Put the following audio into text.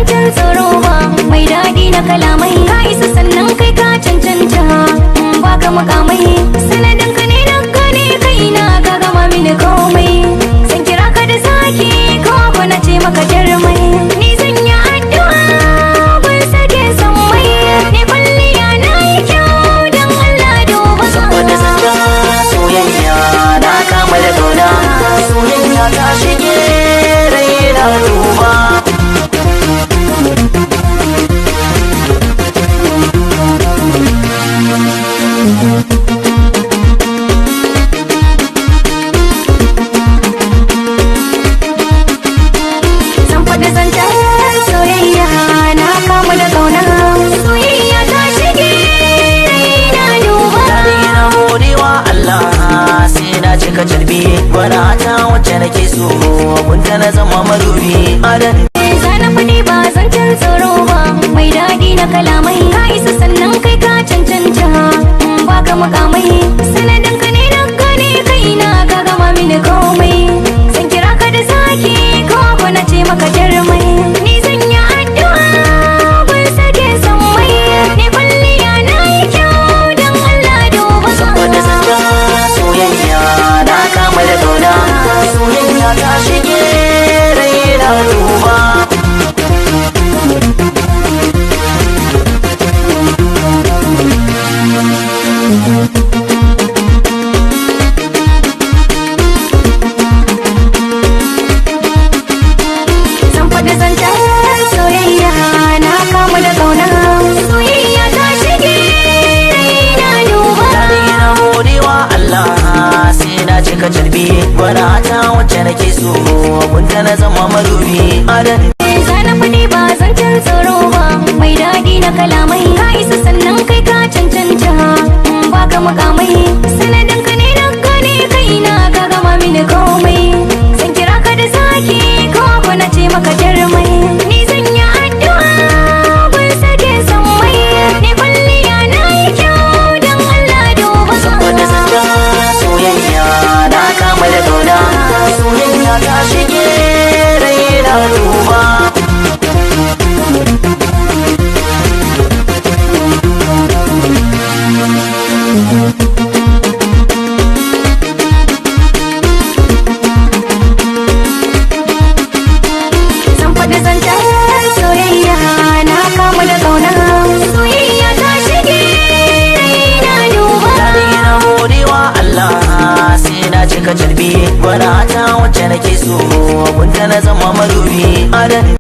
zancen tsoro ba, mai daɗi na kalamai. Ka isa sannan kai ka cancanta, in baka mukamai. Sanadin ka ne na gane kaina, ka gama mini komai. Zan kira ka da zaki ko ko na ce maka jarumai. Ni zan yi addu'a ban sake san mai. Ni kwalliya na yi kyau don Allah duba. Saboda zancen soyayya na kama da kauna, soyayya ta shige raina duba. Zan faɗi zancen soyayya na kamu da ƙauna. Soyayya ta shige raina duba. Dadi na godewa Allah sai na cika carbi, gwada ta wacce nake so gunta na zama madubi adan. Zana faɗi ba zancen tsoro ba, mai daɗi na kalamai. Ka isa sannan kai ka cancanta, in baka mukamai. Sanadin ka ne na gane kaina, ka gama mini komai. Zan kira ka da zaki ko ko na ce maka jarumai. Ni zan yi addu'a ban sake san mai. Ni kwalliya na yi kyau don Allah duba. Saboda zancen soyayya na kama da kauna, soyayya ta shige raina duba. Zan faɗi zancen soyayya na kamu da ƙauna. Soyayya ta shige raina duba. Dadi na godewa Allah sai na cika carbi, gwada ta wacce nake so gunta na zama madubi adan. Zana faɗi ba zancen tsoro ba, mai daɗi na kalamai. Ka isa sannan kai ka cancanta, in baka mukamai. Sanadin